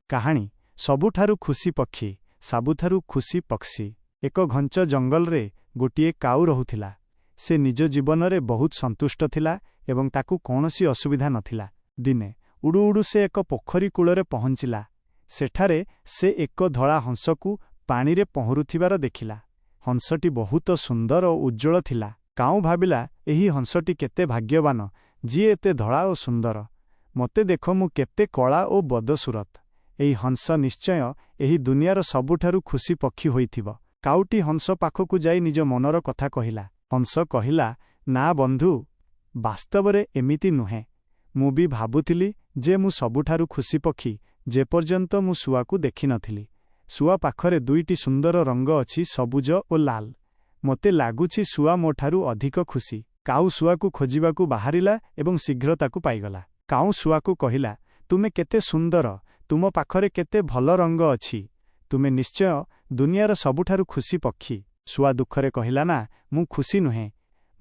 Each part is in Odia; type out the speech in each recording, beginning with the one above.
କାହାଣୀ, ସବୁଠାରୁ ଖୁସି ପକ୍ଷୀ। ସବୁଠାରୁ ଖୁସି ପକ୍ଷୀ। ଏକ ଘଞ୍ଚ ଜଙ୍ଗଲରେ ଗୋଟିଏ କାଉ ରହୁଥିଲା। ସେ ନିଜ ଜୀବନରେ ବହୁତ ସନ୍ତୁଷ୍ଟ ଥିଲା ଏବଂ ତାକୁ କୌଣସି ଅସୁବିଧା ନଥିଲା। ଦିନେ, ଉଡ଼ୁ ଉଡ଼ୁ ସେ ଏକ ପୋଖରୀ କୂଳରେ ପହଞ୍ଚିଲା। ସେଠାରେ ସେ ଏକ ଧଳା ହଂସକୁ ପାଣିରେ ପହଁରୁଥିବାର ଦେଖିଲା। ହଂସଟି ବହୁତ ସୁନ୍ଦର ଓ ଉଜ୍ଜ୍ୱଳ ଥିଲା। କାଉଁ ଭାବିଲା, ଏହି ହଂସଟି କେତେ ଭାଗ୍ୟବାନ, ଯିଏ ଏତେ ଧଳା ଓ ସୁନ୍ଦର। ମୋତେ ଦେଖ, ମୁଁ କେତେ କଳା ଓ ବଦସୁରତ। ଏହି ହଂସ ନିଶ୍ଚୟ ଏହି ଦୁନିଆର ସବୁଠାରୁ ଖୁସି ପକ୍ଷୀ ହୋଇଥିବ। କାଉଟି ହଂସ ପାଖକୁ ଯାଇ ନିଜ ମନର କଥା କହିଲା। ହଂସ କହିଲା, ନା ବନ୍ଧୁ, ବାସ୍ତବରେ ଏମିତି ନୁହେଁ। ମୁଁ ବି ଭାବୁଥିଲି ଯେ ମୁଁ ସବୁଠାରୁ ଖୁସି ପକ୍ଷୀ, ଯେପର୍ଯ୍ୟନ୍ତ ମୁଁ ଶୁଆକୁ ଦେଖିନଥିଲି। ଶୁଆ ପାଖରେ ଦୁଇଟି ସୁନ୍ଦର ରଙ୍ଗ ଅଛି, ସବୁଜ ଓ ଲାଲ। ମୋତେ ଲାଗୁଛି ଶୁଆ ମୋଠାରୁ ଅଧିକ ଖୁସି। କାଉ ଶୁଆକୁ ଖୋଜିବାକୁ ବାହାରିଲା ଏବଂ ଶୀଘ୍ର ତାକୁ ପାଇଗଲା। କାଉଁ ଶୁଆକୁ କହିଲା, ତୁମେ କେତେ ସୁନ୍ଦର, ତୁମ ପାଖରେ କେତେ ଭଲ ରଙ୍ଗ ଅଛି। ତୁମେ ନିଶ୍ଚୟ ଦୁନିଆର ସବୁଠାରୁ ଖୁସି ପକ୍ଷୀ। ଶୁଆ ଦୁଃଖରେ କହିଲା, ନା, ମୁଁ ଖୁସି ନୁହେଁ।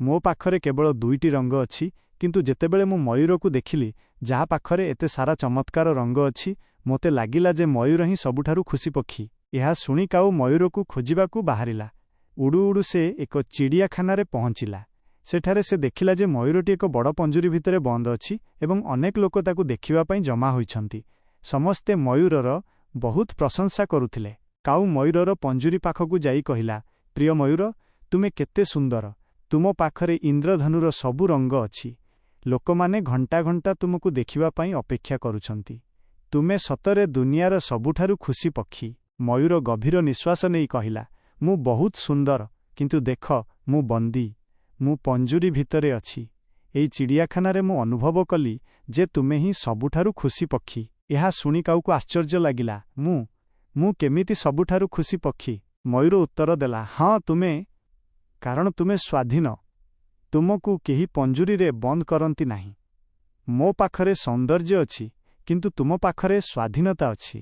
ମୋ ପାଖରେ କେବଳ ଦୁଇଟି ରଙ୍ଗ ଅଛି, କିନ୍ତୁ ଯେତେବେଳେ ମୁଁ ମୟୂରକୁ ଦେଖିଲି, ଯାହା ପାଖରେ ଏତେ ସାରା ଚମତ୍କାର ରଙ୍ଗ ଅଛି, ମୋତେ ଲାଗିଲା ଯେ ମୟୂର ହିଁ ସବୁଠାରୁ ଖୁସି ପକ୍ଷୀ। ଏହା ଶୁଣି କାଉ ମୟୂରକୁ ଖୋଜିବାକୁ ବାହାରିଲା। ଉଡ଼ୁ ଉଡ଼ୁ ସେ ଏକ ଚିଡ଼ିଆଖାନାରେ ପହଞ୍ଚିଲା। ସେଠାରେ ସେ ଦେଖିଲା ଯେ ମୟୂରଟି ଏକ ବଡ଼ ପଞ୍ଜୁରୀ ଭିତରେ ବନ୍ଦ ଅଛି ଏବଂ ଅନେକ ଲୋକ ତାକୁ ଦେଖିବା ପାଇଁ ଜମା ହୋଇଛନ୍ତି। ସମସ୍ତେ ମୟୂରର ବହୁତ ପ୍ରଶଂସା କରୁଥିଲେ। କାଉ ମୟୂରର ପଞ୍ଜୁରୀ ପାଖକୁ ଯାଇ କହିଲା, ପ୍ରିୟ ମୟୂର, ତୁମେ କେତେ ସୁନ୍ଦର! ତୁମ ପାଖରେ ଇନ୍ଦ୍ରଧନୁର ସବୁ ରଙ୍ଗ ଅଛି। ଲୋକମାନେ ଘଣ୍ଟା ଘଣ୍ଟା ତୁମକୁ ଦେଖିବା ପାଇଁ ଅପେକ୍ଷା କରୁଛନ୍ତି। ତୁମେ ସତରେ ଦୁନିଆର ସବୁଠାରୁ ଖୁସି ପକ୍ଷୀ। ମୟୂର ଗଭୀର ନିଶ୍ୱାସ ନେଇ କହିଲା, ମୁଁ ବହୁତ ସୁନ୍ଦର, କିନ୍ତୁ ଦେଖ, ମୁଁ ବନ୍ଦୀ। ମୁଁ ପଞ୍ଜୁରୀ ଭିତରେ ଅଛି। ଏଇ ଚିଡ଼ିଆଖାନାରେ ମୁଁ ଅନୁଭବ କଲି ଯେ ତୁମେ ହିଁ ସବୁଠାରୁ ଖୁସି ପକ୍ଷୀ। ଏହା ଶୁଣି କାଉକୁ ଆଶ୍ଚର୍ଯ୍ୟ ଲାଗିଲା। ମୁଁ କେମିତି ସବୁଠାରୁ ଖୁସି ପକ୍ଷୀ? ମୟୂର ଉତ୍ତର ଦେଲା, ହଁ ତୁମେ, କାରଣ ତୁମେ ସ୍ୱାଧୀନ। ତୁମକୁ କେହି ପଞ୍ଜୁରୀରେ ବନ୍ଦ କରନ୍ତି ନାହିଁ। ମୋ ପାଖରେ ସୌନ୍ଦର୍ଯ୍ୟ ଅଛି, କିନ୍ତୁ ତୁମ ପାଖରେ ସ୍ୱାଧୀନତା ଅଛି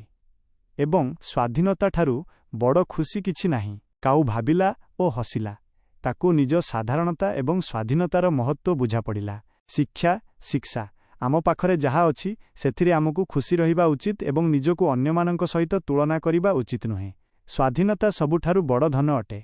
ଏବଂ ସ୍ୱାଧୀନତାଠାରୁ ବଡ଼ ଖୁସି କିଛି ନାହିଁ। କାଉ ଭାବିଲା ଓ ହସିଲା। ତାକୁ ନିଜ ସାଧାରଣତା ଏବଂ ସ୍ୱାଧୀନତାର ମହତ୍ତ୍ୱ ବୁଝାପଡ଼ିଲା। ଶିକ୍ଷା, ଶିକ୍ଷା। ଆମ ପାଖରେ ଯାହା ଅଛି, ସେଥିରେ ଆମକୁ ଖୁସି ରହିବା ଉଚିତ ଏବଂ ନିଜକୁ ଅନ୍ୟମାନଙ୍କ ସହିତ ତୁଳନା କରିବା ଉଚିତ ନୁହେଁ। ସ୍ୱାଧୀନତା ସବୁଠାରୁ ବଡ଼ ଧନ ଅଟେ।